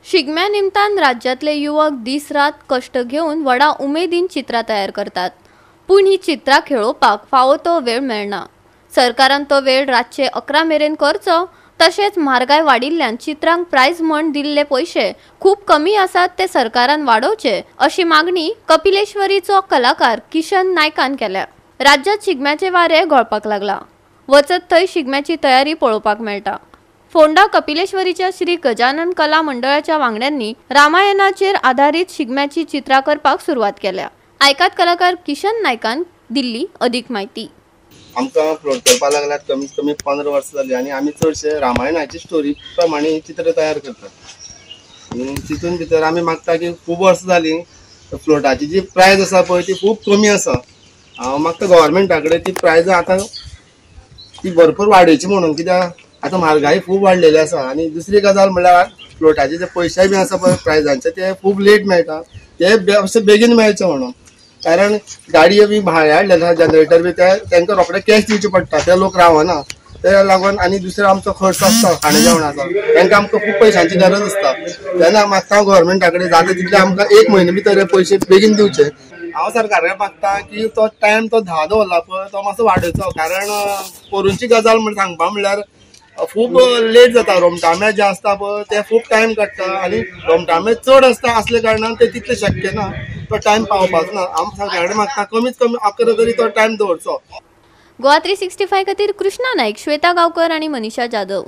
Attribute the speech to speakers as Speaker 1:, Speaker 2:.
Speaker 1: शिगम्या निमतान राज्यांतले युवक दीस रात कष्ट घेवन व्हडा उमेदीन चित्रां तयार करतात, पूण ही चित्रां खेळोवपाक फावो तो वेळ मेळना। सरकारान तो वेळ रातचे 11 मेरेन करचो। तशेंच म्हारगाय वाडिल्ल्यान चित्रांक प्रायज म्हण दिल्ले पयशे खूब कमी आसात, ते सरकारान वाडोवचे अशी मागणी कपिलेश्वरीचो कलाकार किशन नायकान केल्या। राज्यात शिगम्याचे वारे घोळपाक लागला, वचत थंय शिगम्याची तयारी पळोवपाक मेळटा। फोंडा कपिलेश्वरीच्या श्री गजानन कला मंडळाच्या वांगड्यांनी रामायणाचेर आधारित शिगम्याची चित्रां करपाक सुरवात केल्या। आयकात कलाकार किशन नायकान दिल्ली अधिक म्हायती।
Speaker 2: आमकां फ्लोट करपाक लागल्यार कमीत कमी 15 वर्सां जाली आनी आमी चडशे रामायणाची स्टोरी प्रमाणे चित्र तयार करतात आनी तितून भितर आमी मागता की खूब वर्सां जाली फ्लोटाची जी प्रायज आसा पळय ती खूब कमी आसा। हांव मागता गव्हर्मेंटा कडेन ती प्रायज आतां ती भरपूर वाडोवची म्हणून, कित्याक आतां म्हारगाय खूब वाडलेली आसा। आनी दुसरी गजाल म्हणल्यार फ्लोटाचे जे पयशे बी आसा पळय प्रायजांचे ते खूब लेट मेळटा, ते अशे बेगीन मेळचे म्हणून, कारण गाडयो बी भाड्यार हाडलेले आसा, जनरेटर बी ते तांकां रोखडे कॅश दिवचे पडटा, ते लोक रावना ते लागून। आनी दुसरो आमचो खर्च आसता खाणा जेवणाचो, तांकां आमकां खूब पयशांची गरज आसता। तेन्ना मागता गव्हर्मेंटा कडेन जाता तितले आमकां 1 म्हयने भितर पयशे बेगीन दिवचे। हांव सरकारा मागता की तो टायम तो 10 दवरला पळय तो मातसो वाडोवचो, कारण पोरूंची गजाल म्हण सांगपा म्हणल्यार खूब लेट जाता। रोमटामेळ जे आसता पळय ते खूब टायम काडटा आनी रोमटामेळ चड आसता असल्या कारणान ते तितले शक्य ना, तो टायम पावपाचो ना। हांव सरकारा कडेन मागता कमीत कमी 11 तरी तो टायम दवरचो।
Speaker 1: गोवा 365 खातीर कृष्णा नाईक, श्वेता गावकर आणि मनीषा जाधव।